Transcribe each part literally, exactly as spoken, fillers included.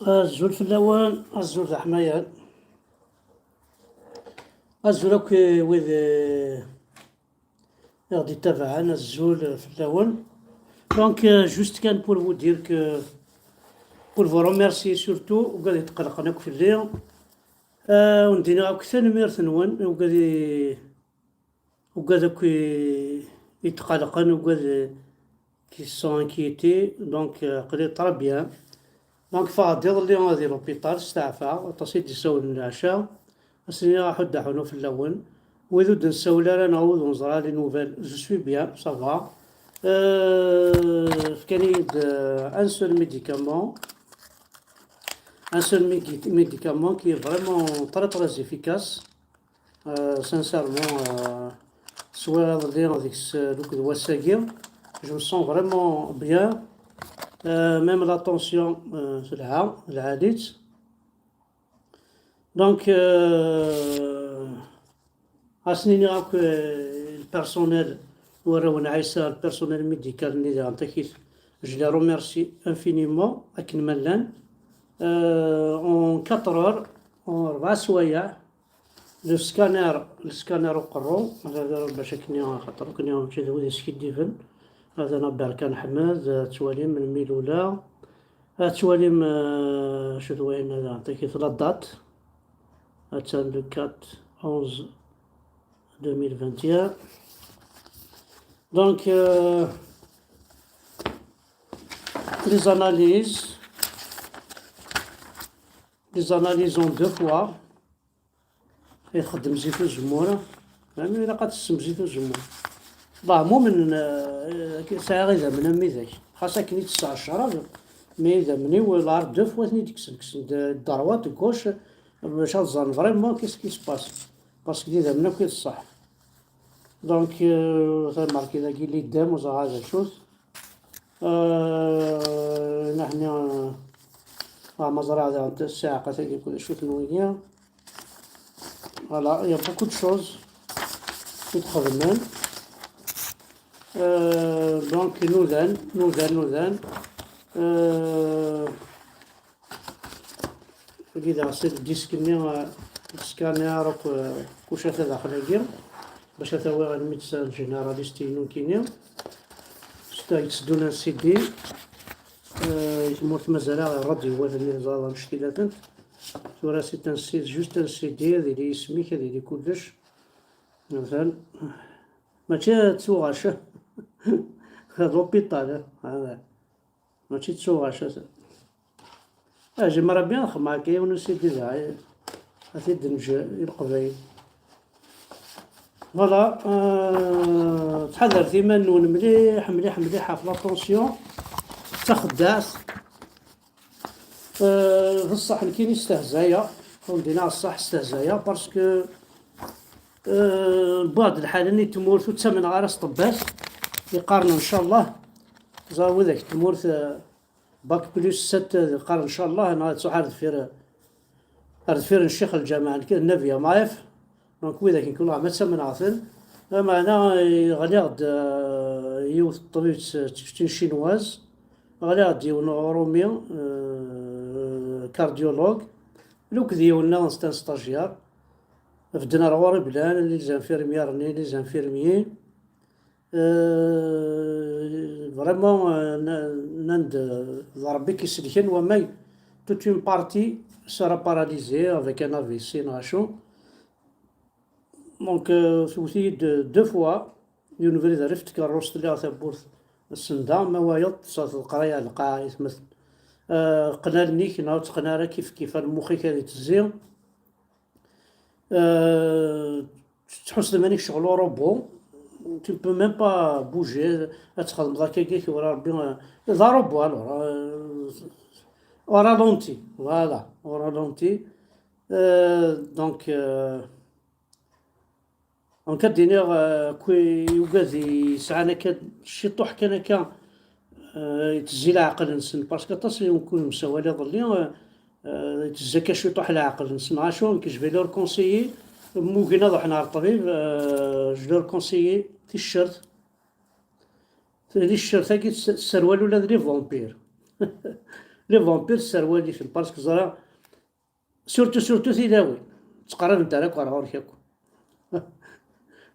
Azul fell-awen, azul d aḥmayan. Azul akk i wid, eh, i ɣ-d-ittabaɛen, azul fell-awen. Donc, euh, juste kan pour vous dire que, pour vous remercier surtout, ugad yetqelqen akk fell-i. Euh, ur d-iniɣ akk tanemmirt-nwen, ugad i, ugad akk i, yetqelqen, ugad qui se sont inquiétés, donc, euh, aql-i très bien. Donc, ffɣeɣ-d iḍelli di l'hôpital, steɛfaɣ, aṭas i d-isawlen leɛca. Ass-nni aḥuddu aḥunu fell-awen. Wid ur d-nsawel ara neɣ wid ur neẓra les nouvelles, je suis bien, ça va. Euh, fkan-iyi-d, euh, un seul médicament. Un seul médi-, médicament qui est vraiment très, très efficace. Euh, sincèrement, euh, swiɣ iḍelli deg-s, euh, akked wass-agi, je me sens vraiment bien. Euh, même la tension, euh, telha, lɛalit. Donc, euh, ad s-nini akk, euh, le personnel, warraw n Ɛisa, le personnel médical-nni diɣen takit, je les remercie infiniment, akken ma llan. Euh, en quatre heures, en rebɛa swayeɛ, le scanner, le scanner uqerru, hada bac akken, xaṭer akken mačči d wid yeskiddiben. Hada Naberkan Ḥmed, ad twalim melmi lula. Ad twalim, euh, acu d wayen, ad takit la date. Attan le quatre onze deux mille vingt et un. Donc, euh, les analyses, les analyses en deux fois. I txeddem Zit Uzemmur, yeɛni ilaq ad tessem Zit Uzemmur. Bon, ɛmummen, euh, sɛiɣ idammen am widak. Xas akken i tesɛa ccrab, mais idammen-iw, la deux fois ten-id-kksen, kksen-d, euh, droite, gauche, bac ad ẓren vraiment qu'est-ce qui se passe. Parce que d idammen akk i d ṣṣeḥ. Donc, euh, tamarki dagi, l'idem, ur ẓriɣ d acu-t. Euh, nahni, euh, ah, ma ẓriɣ daɣen ssiɛqa-tagi, d acu-ten wigi. Voilà, il y a beaucoup de choses i txedmen. Euh, donc, nudan, nudan, nudan. Euh, Wagi daɣ s disk-nni, euh, scanner akk, euh, kullec ata daxel-agi, bac ad t-awiɣ i le médecin généraliste-inu nekkini. Sta yettseddun un C D, euh, i tmurt mazal-aɣ rradyu-a-ten-i ẓẓaḍ annect-ilatent. Tura c'est un C D, juste un C D, ad yili yisem-ik, ad yili kullec. Atan. Mačči d tuɣac. D l'hôpital, ah. Mačči d tuɣac, atan. Ajim Ṛebbi, xedmeɣ akka yiwen n usidi da, ad t-id-neǧǧ i Leqbayel. Voilà, euh, ttḥadaret iman-nwen mliḥ, mliḥ, mliḥ ɣef la tension, d taxeddaɛt. Euh, d ṣṣeḥ, nekkini stehzayeɣ, ur d-iniɣ ṣṣeḥ, stehzayeɣ, parce que, euh, wwiɣ-d lḥal-nni n tmurt, ur ttamneɣ ara s ṭṭebbat, yeqqaren ncallah, ẓer widak n tmurt, euh, bac plus sept, euh, yeqqaren ncallah, neɣ ad tṛuḥ ar deffir, ar deffir n ccix lǧameɛ n Nabia Maɛif. Donc, widak nekk wellah ma ttamneɣ-ten. Lameɛna, eh, ɣliɣ-d, eh, yiwet n ṭṭbibt, eh, d tikti n chinoise. Ɣliɣ-d yiwen uṛumi, eh, cardiologue. Akked yiwen nniḍen, c'est un stagiaire. Bedden ar ɣur-i blan, les infirmières-nni, les infirmiers. Euh, vraiment, euh, na-, nnan-d, euh, d Rebbi k-isellken, wamma toute une partie sera paralysée avec un A V C neɣ acu. Donc, euh, tewwet-iyi-d deux fois, yiwen ubrid rrif tkerrust, lliɣ tawwurt senda, ma wayeḍ, tesɛiḍ leqraya, lqaɛa, aytmaten. Euh, qqen allen-ik, neɣ ur tt-qqen ara, kif kif, lmux-ik ad itezzi. Euh, tḥusseḍ iman-ik ccɣel urubu, tu ne peux même pas bouger, ad txedmeḍ akka, akka, tura Rebbi, euh, d arubu, alors, euh, au ralenti, voilà, au ralenti. Euh, donc, euh, donc, ad d-iniɣ, euh, kwi yugad yesɛan akka ciṭuḥ kan akka, euh, itezzi leɛqel-nsen, parce que aṭas i wen-, ken-, nemsawal iḍelli, euh, Euh, yettezzi akka ciṭuḥ leɛqel-nsen. Acu nekk, je vais leur conseiller, mmugen ad ruḥen ɣer ṭṭbib, euh, je leur conseiller ticcert. Ticcert-agi tess-, tesserwal ula d les vampires. Les vampires sserwal-iten, parce que ẓriɣ, surtout, surtout tilawin, ttqerribent ara akk ɣer ɣur-k akk.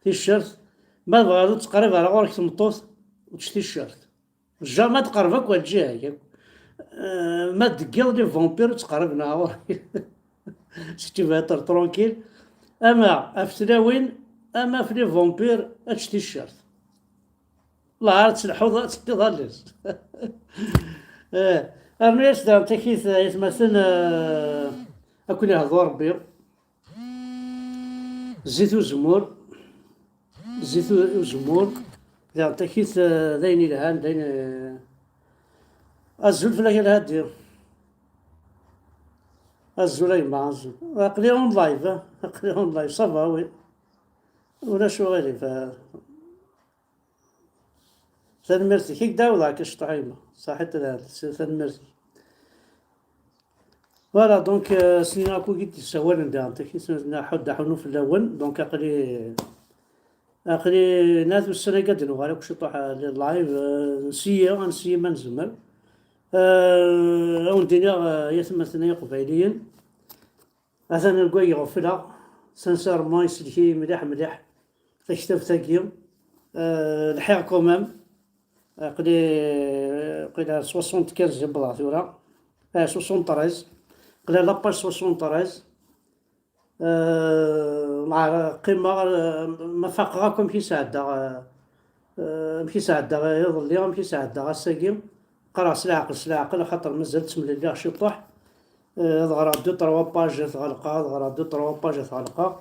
Ticcert, ma tebɣiḍ ur tettqerrib ara ɣur-k tmeṭṭut, ečč ticcert. Jamais ad tqerreb akk ar lǧiha-k akk. Euh, ma d-teggiḍ les vampires ur ttqerriben ara ɣur-k. Si tu veux être tranquille, ama ɣef tlawin, ama ɣef les vampires, ečč ticcert. La, ad telḥuḍ, ad teddiḍ à l'aise. Eh, rnu-yas daɣen takit, eh, aytmaten, eh, ad ken-ihdu Rebbi. Zzit uzemmur, zzit u-, uzemmur, daɣen takit, eh, d ayen yelhan, d ayen, eh, azul fell-ak a Lhadi. Azul a gma, azul. Aql-i en live, eh, aql-i en live, ça va, oui. Ulac uɣilif, eh. Tanemmirt-ik, i k-d-ɛawdeɣ akka ciṭuḥ a gma. Saḥit lɛal, s-, tanemmirt-ik. Voilà, donc, euh, snin akk i d-yessawalen daɣen, takit n ḥudd aḥunu fell-awen, donc aql-i, aql-i nat ussan-agi ad d-nuɣal akk ciṭuḥ, euh, les live, euh, nsiya, ad nsiya ma nezmer. Euh, ad wen-d-iniɣ, euh, ay atmaten ay iqbayliyen, atan deg wayeg ɣefleɣ, sincèrement, isellek-iyi mliḥ, mliḥ, taktabt-agi. Euh, lḥiɣ quand même. Aql-i, aql-i ar soixante-quinze i wwḍeɣ tura. Ah, soixante-treize. Aql-i à la page soixante-treize. Euh, mɛa qqimeɣ, euh, ma faqeɣ akk amek i sɛeddaɣ, euh, euh, amek i sɛeddaɣ iḍelli, amek i sɛeddaɣ ass-agi. Qqareɣ s leɛqel, s leɛqel, axaṭer mazal ttemlelliɣ ciṭuḥ. Euh, ad ɣreɣ deux, trois pages, ad t-ɣelqeɣ, ad ɣreɣ deux, trois pages, ad t-ɣelqeɣ.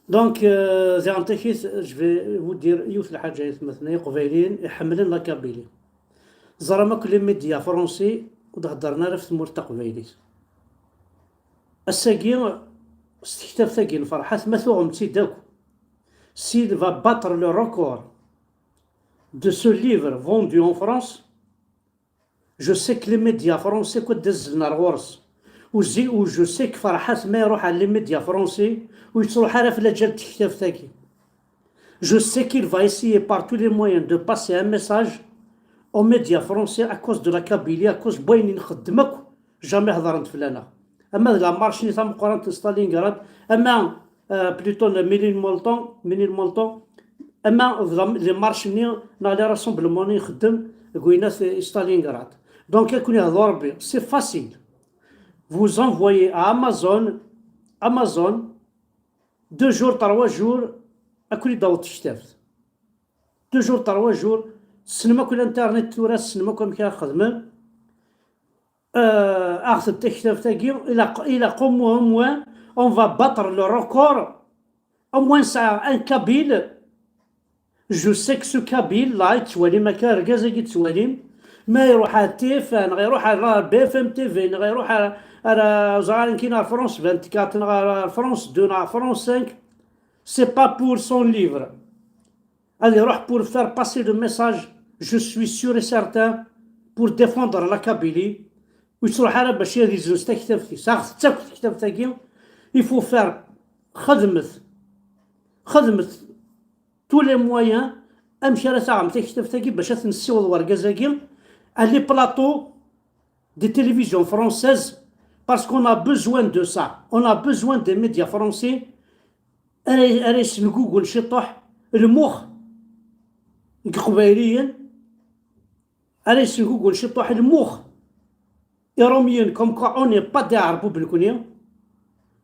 Donc, euh, daɣen takit, je vais vous dire yiwet lḥaǧa, ay atmaten ay iqbayliyen iḥemmlen la Kabylie. Ẓram akk les médias français ur d-heddren ara ɣef tmurt taqbaylit. Ass-agi, s tektabt-agi n Ferḥat, ma tuɣem-tt-id akk, s'il va battre le record de ce livre vendu en France, je sais que les médias français, akk ad d-azzlen ar ɣur-s. U zi-, u je sais que Ferḥat ma iruḥ ar les médias français, ur yettruḥ ara ɣef lǧal n tektabt-agi. Je sais qu'il va essayer par tous les moyens de passer un message aux médias français à cause de la Kabylie, à cause n wayen i nxeddem akk, jamais hedren-d fell-aneɣ. Ama d la marche-nni tameqqrant n Stalingrad, ama, euh, plutôt le Ménilmontant, Ménilmontant, ama d la, les marches-nni neɣ les rassemblements-nni i nxeddem deg uyennat i Stalingrad. Donc, ad ken-ihdu Rebbi, c'est facile. Vous envoyez à Amazon, Amazon, deux jours, trois jours, ad ken-id-taweḍ tektabt. Deux jours, trois jours, tessnem akk l'internet tura, tessnem akk amek ara xedmen. Euh, aɣet-d taktabt-agi, ilaq, ilaq au moins, au moins, on va battre le record. Au moins nesɛa un kabyle. Je sais que ce kabyle là, yettwalim akka, argaz-agi yettwalim, ma iruḥ ar T F un, neɣ iruḥ ar B F M T V, neɣ iruḥ ar, ar, ẓer akken ar France vingt-quatre, neɣ ar, ar France deux, neɣ ar France cinq, c'est pas pour son livre. Ad iruḥ pour faire passer le message, je suis sûr et certain, pour défendre la Kabylie. Ur yettruḥ ara bac ad yezzenz taktabt-is. Aɣet-tt akk tektabt-agi, il faut faire, xedmet, xedmet tous les moyens, amek ara taɣem taktabt-agi bac ad ten-nessiweḍ wargaz-agi à les plateaux des télévisions françaises, parce qu'on a besoin de ça. On a besoin des médias français ara, ara yessengugun ciṭuḥ lmux n Iqbayliyen, ara yessengugun ciṭuḥ lmux Iṛumyen, comme quoi on n'est pas des Ɛerbuben nekkni,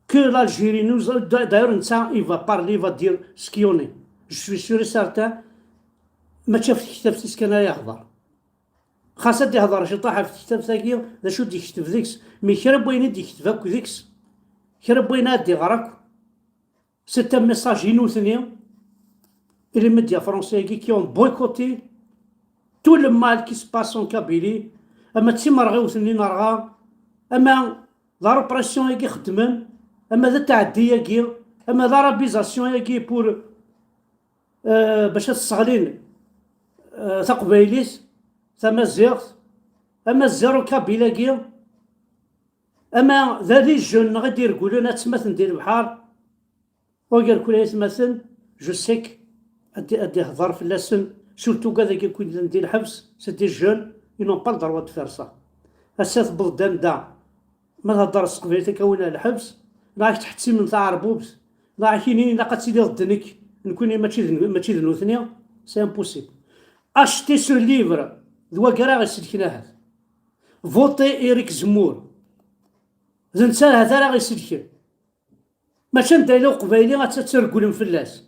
que l'Algérie nous, d'ailleurs netta il va parler, il va dire ce qu'on est. Je suis sûr et certain, mačči ɣef tektabt-is kan ara yehḍer. Xas ad d-ihḍer ciṭuḥ ɣef tektabt-agi, d acu d-yekteb deg-s, mais kra n wayen i d-yekteb akk deg-s, kra n wayen ad d-iɣer akk, c'est un message i nutni, et les médias français qui ont boycotté tout le mal qui se passe en Kabylie, ama d timerɣiwt-nni nerɣa, ama d la répression-agi xeddmen, ama d atɛeddi-agi, ama d l'arabisation-agi pour, euh, bac ad sseɣlin, euh, taqbaylit, tamaziɣt, ama zéro kabyle-agi, Ama d les jeunes neɣ i d-iregglen ad tmaten di lebḥer, wagi irkul ay atmaten, je sais que ad d-, ad d-ihḍer fell-asen, surtout ugad-agi akk i yellan di lḥebs, c'est des jeunes, ils n'ont pas le droit de faire ça. Ass-a tewweḍ-d anda ma theddreḍ s teqbaylit ad k-awin ar lḥebs, neɣ ad k-ttḥettimen taɛerbubt, neɣ ad k-inin ilaq ad tiliḍ d nekk, nekkini mačči d, mačči d nutni, c'est impossible. Achetez ce livre, d wagi ara ɣ-iselken ahat. Votez Éric Zemmour. D netta ahat ara ɣ-iselken. Mačči anda yella uqbayli ad, ad tregglem fell-as.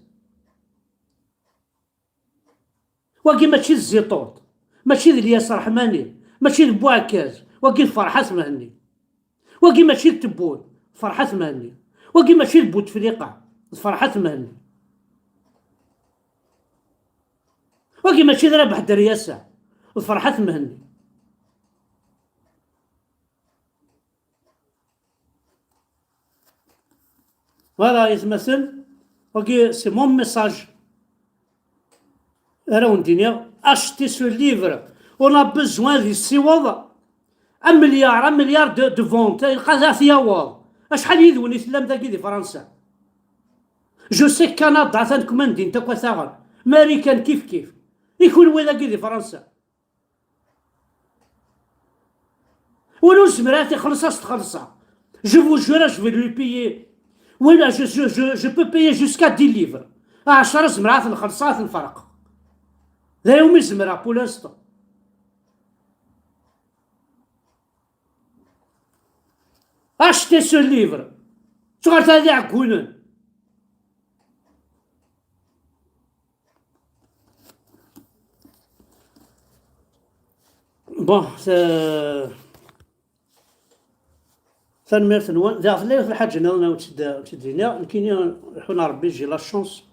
Wagi mačči d Ziṭuṭ, mačči d Lyas Reḥmani, mačči d Buɛekkaz, wagi d Ferḥat Mhenni. Wagi mačči d Tebbout, d Ferḥat Mhenni. Wagi mačči d Boutefliqa, d Ferḥat Mhenni. Wagi mačči d Rabeḥ Deryasa, d Ferḥat Mhenni. Voilà, yetmaten, wagi c'est mon message. Ara wen-d-iniɣ, achetez ce livre. On a besoin ad yessiweḍ un milliard, un milliard de, de ventes. Ilaq ad t-yaweḍ. Acḥal yid-wen i tellam dagi di Fransa? Je sais que Canada atan kem-, anda akk ad taɣen. Marikan kif kif. I kunwi dagi di Fransa? Win ur nezmir ara ad t-ixelleṣ, ad s-t-xellṣeɣ. Je vous jure, je vais lui payer. Win, je, je, je, je peux payer jusqu'à dix livres. Ɛecra zemreɣ ad ten-xellṣeɣ, ad ten-ferqeɣ. D aya umi zemreɣ pour l'instant. Achetez ce livre. Ttuɣal ta d iɛeggunen. Bon, ta-, tanemmirt-nwen. Diɣ tella yiwet lḥaǧa nniḍen ad wen-tt-id-, ad wen-tt-id-iniɣ. Nekkini, iḥun Rebbi, j'ai la chance.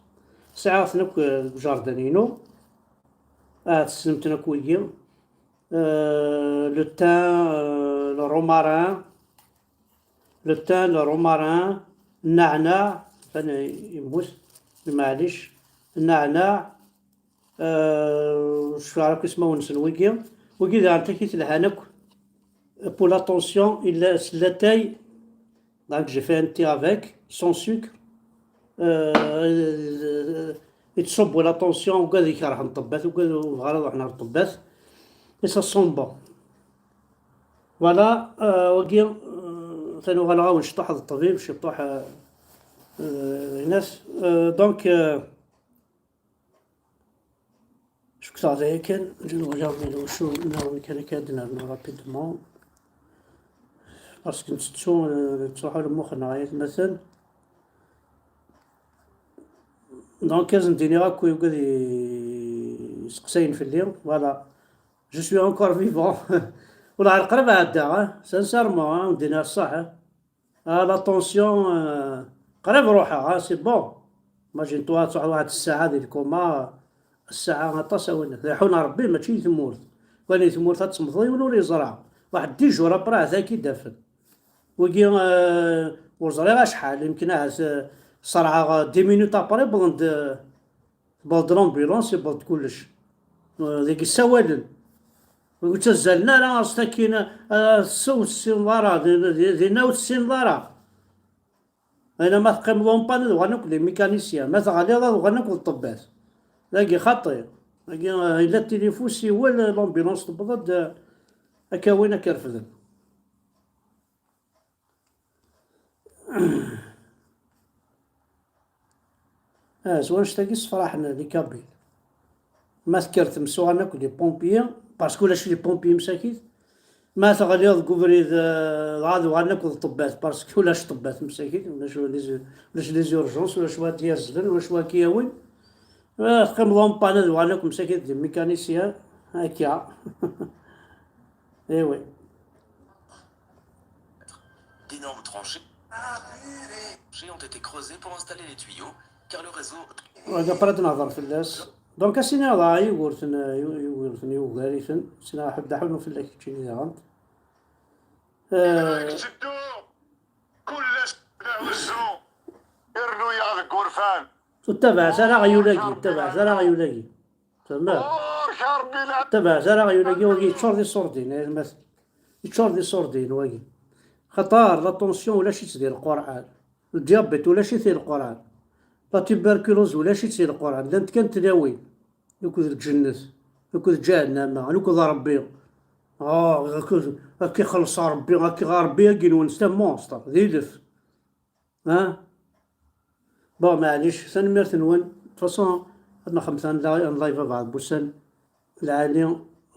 Sɛiɣ-ten akk, eh, deg ujardin-inu. Ah, tessnem-ten akk wigi. Euh, le thym, euh, le romarin. Le thym, le romarin, nneɛneɛ, atan yemmut, maɛlic, nneɛneɛ, euh, ur cfiɣ ara akk ismawen-nsen wigi. Wigi daɣen takit lhan akk pour la tension, illa s latay, donc j'ai fait un thé avec, sans sucre. Euh, yettṣubbu la tension, ugad ikerhen ṭṭebbat, ugad ur bɣa ara ad ruḥen ar ṭṭebbat. Et ça sent bon. Voilà, euh, wagi, euh, tani uɣaleɣ-awen ciṭuḥ d ṭṭbib, ciṭuḥ, euh, euh, inas. Euh, donc, euh, cukkteɣ d aya kan, je vais regarder le show, nniḍen kan akka ad nernu rapidement. Parce que nettettu, euh, nettruḥu lmux-nneɣ ay atmaten. Donc, ad sen-d-iniɣ akk i wigad i-, iseqsayen fell-i, voilà. Je suis encore vivant. Wellah, qrib ɛeddaɣ, hein. Sincèrement, hein, ad wen-d-iniɣ ṣṣeḥ, hein. Ah, la tension, euh, qrib ruḥeɣ, hein, c'est bon. Imagine-toi, ad truḥeḍ waḥed ssaɛa di lkoma, ssaɛa aṭas a winnat. Iḥun Rebbi, mačči i tmurt. Kan i tmurt ad temmteḍ, yiwen ur yeẓra. Waḥed dix jours après, ad ak-id-afen. Wigi, euh, ur ẓriɣ acḥal, yemken ahat, euh, ṣerɛeɣ, euh, dix minutes après, wwḍen-d, euh, tewweḍ-d l'ambulance, yewweḍ-d kullec. Euh, dagi ssawalen. Ur ttazzalen ara ɣer-s akkin, euh, tessa ur tessineḍ ara, di-, di-, dinna ur tessineḍ ara. Ayen ma teqqimeḍ en panne, ad uɣalen akk les mécaniciens. Ma teɣliḍ, ad uɣalen akk d ṭṭebbat. Dagi xaṭi. Dagi, euh, yella tilifu, siwel, euh, l'ambulance tewweḍ-d, euh, ad k-awin, ad k-refden. Ah, s wanect-agi ssefraḥen les Kabyles. Ma tekker temsuɣa akk les pompiers, parce que ulac les pompiers msakit. Ma teɣliḍ deg ubrid, eh, dɣa ad uɣalen akk d ṭṭebbat, parce que ulac ṭṭebbat msakit, ulac les, ulac les urgences, ulac wa d-yazzlen, ulac wa k-yawin. Eh, teqqimeḍ en panne, ad uɣalen akk msakit des mécaniciens, akka. Eh oui. D'énormes tranchées ont été creusées pour installer les tuyaux, car le réseau... D'après ad nehḍer fell-as. Donc, ad s-iniɣ dɣa Yugurten, Yu-, Yugurten yugar-iten. Ad s-iniɣ ḥedd aḥunu fell-ak keččini daɣen. Eh, tteddu, kullec d ahuzzu, irnu-yaɣ deg wurfan. Ur ttabaɛet ara aɣyul-agi, ur ttabaɛet ara aɣyul-agi. Tfehmeḍ? Ɣur-k a Rebbi la... Ur ttabaɛet ara aɣyul-agi, wagi yeččur d iṣurdiyen, ay atmaten. Yeččur d iṣurdiyen, wagi. Xaṭer la tension ulac-itt di Lqur'an, le diabète ulac-it di Lqur'an, la tuberculose ulac-itt di Lqur'an, llant kan tlawin akked lǧennet akked ǧahennama akked Ṛebbi. Ah, akka ixelleṣ Ṛebbi, akka Ṛebbi-agi-nwen c'est un monstre, d ilef. Ah. Bon, maɛlic, tanemmirt-nwen. De toute façon, ad nexdem tan la-, n live bɛed n wussan. Lɛali,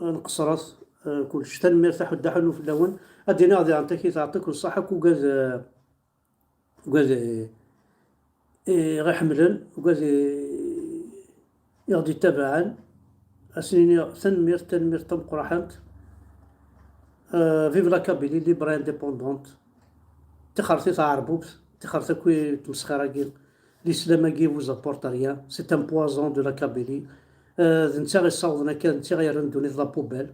nqeṣṣret, eh, kullec. Tanemmirt, aḥuddu aḥunnu fell-awen. Ad d-iniɣ diɣen takit, yeɛṭikum ṣṣeḥḥa akk ugad, eh, ugad, eh, eh, ɣ-iḥemmlen, ugad, eh, i ɣ-d-ittabaɛen. Ad sen-iniɣ tanemmirt, tanemmirt tameqqrant. Euh, vive la Kabylie libre et indépendante. Tixret i tɛerbubt, tixret akk i tmesxir-agi. L'islam-agi vous apporte rien. C'est un poison de la Kabylie. Euh, d netta i ssawḍen akka, d netta i yerran ddunit d la poubelle.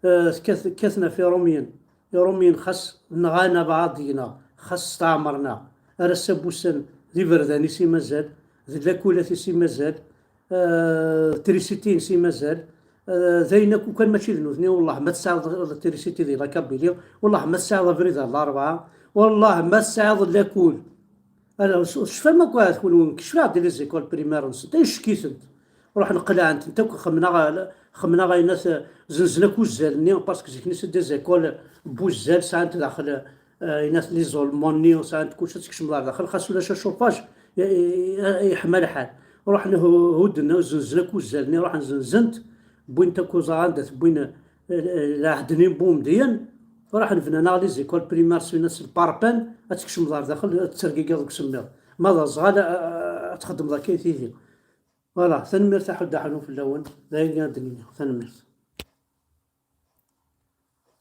Euh, tekkat, kkaten ɣef Irumyen. Irumyen xas nɣan abaɛḍ deg-neɣ, xas steɛmren-aɣ. Ar ass-a n wussan d iberdan-is i mazal, d llakulat-is i mazal, eh, trisiti-ines i mazal, eh, d ayen akk kan mačči d nutni. Wellah ma tesɛiḍ trisiti di la Kabylie, wellah ma tesɛiḍ abrid ar Larebɛa, wellah ma tesɛiḍ lakul. Ala, s-, tecfam akk ahat kunwi, kecfeɣ-d les écoles primaires-nsent, ay ccek-itent. Ruḥen qelɛen-tent akk, xemneɣ, xemneɣ ayen at, zenzen akk uzzal-nni, parce que zik-nni c'est des écoles n wuzzal, sɛant daxel, eh, ayen at l'isolement-nni, sɛant kullec, ad tkecmeḍ ar daxel, xas ulac chauffage, i-, i-, i-, yeḥma lḥal. Ruḥen hu-, hudden, zenzen akk uzzal-nni, ruḥen zenzen-t, wwin-t akk uẓar anda t-wwin, eh, eh, lɛehd-nni n Bumedyen, ruḥen bnan-aɣ les écoles primaires, s win at le parpaing, ad tkecmeḍ ar daxel, ad tettergigiḍ deg usemmiḍ. Ma d aẓɣal, a-, a-, ad txeddmeḍ akka i tidi. Voilà, tanemmirt aḥuddu aḥunnu fell-awen, d ayen ad d-nini, tanemmirt.